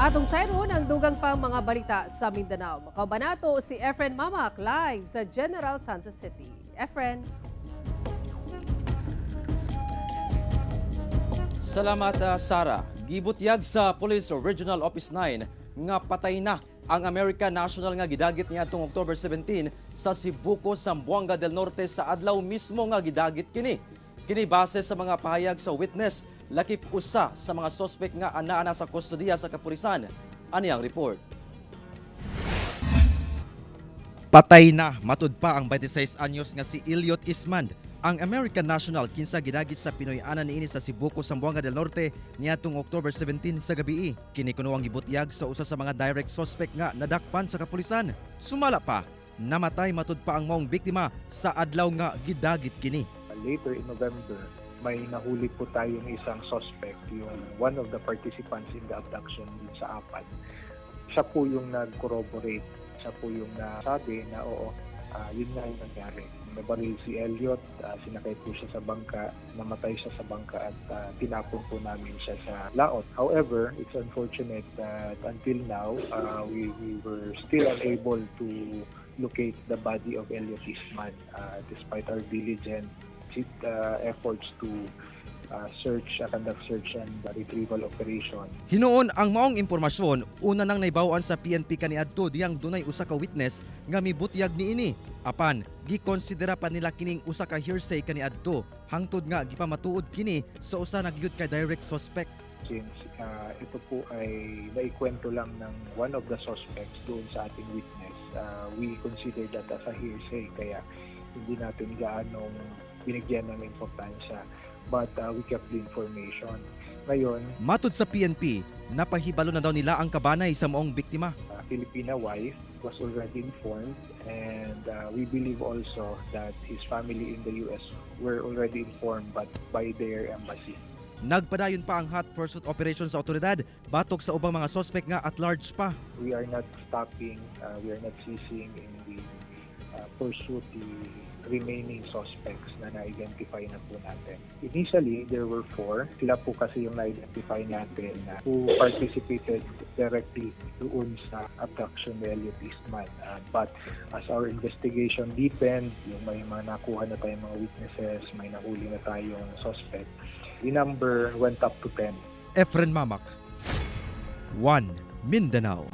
Atong sayron ang dugang pang mga balita sa Mindanao. Makauban nato si Efren Mamac live sa General Santos City. Efren. Salamat, Sara. Gibutyag sa Police Regional Office 9 nga patay na ang American national nga gidagit niadtong October 17 sa Sibuco, Zamboanga del Norte sa adlaw mismo nga gidagit kini. Kini base sa mga pahayag sa witness, lakip usa sa mga suspect nga anaa sa kustodiya sa kapulisan. Ani ang report. Patay na matud pa ang 26 anyos nga si Elliot Eastman, ang American national kinsa gidagit sa Pinoy ana niini sa Sibuco, Zamboanga del Norte niadtong October 17 sa gabii. Kini kuno ang gibutyag sa usa sa mga direct suspect nga nadakpan sa kapulisan. Sumala pa, namatay matud pa ang maong biktima sa adlaw nga gidagit kini. Later in November, may nahuli po tayong isang suspect, yung one of the participants in the abduction dun sa apat. Siya po yung nag-corroborate. Siya po yung nasabi na oo, yun nga yung nangyari. Nabaril si Elliot, sinakay po siya sa bangka, namatay siya sa bangka at tinapon po namin siya sa laot. However, it's unfortunate that until now, we were still unable to locate the body of Elliot Eastman despite our diligent efforts to conduct search and retrieval operation. Hinuon ang maong impormasyon una nang nahibaw-an sa PNP kaniadto diyang dunay usa ka witness nga mibutyag niini. Apan gikonsidera pa nila kining usa ka hearsay kaniadto hangtod nga gipamatuod kini sa usa na gyud ka direct suspects. Since ito po ay naikwento lang ng one of the suspects doon sa ating witness, we consider that as a hearsay, kaya hindi natin gaanong binigyan ng importansya. But we kept the information. Ngayon, Matud sa PNP, napahibalo na daw nila ang kabanay sa maong biktima. Filipina wife was already informed and we believe also that his family in the US were already informed, but by their embassy. Nagpadayon pa ang hot pursuit operation sa otoridad batok sa ubang mga suspect nga at large pa. We are not stopping, we are not ceasing in the pursuit the remaining suspects na na-identify na po natin. Initially, there were four. Sila po kasi yung na-identify natin na who participated directly doon sa abduction ni Elliot Eastman. But as our investigation deepened, yung may mga nakuha na tayong mga witnesses, may nahuli na tayong suspect, the number went up to 10. Efren Mamac, 1 Mindanao.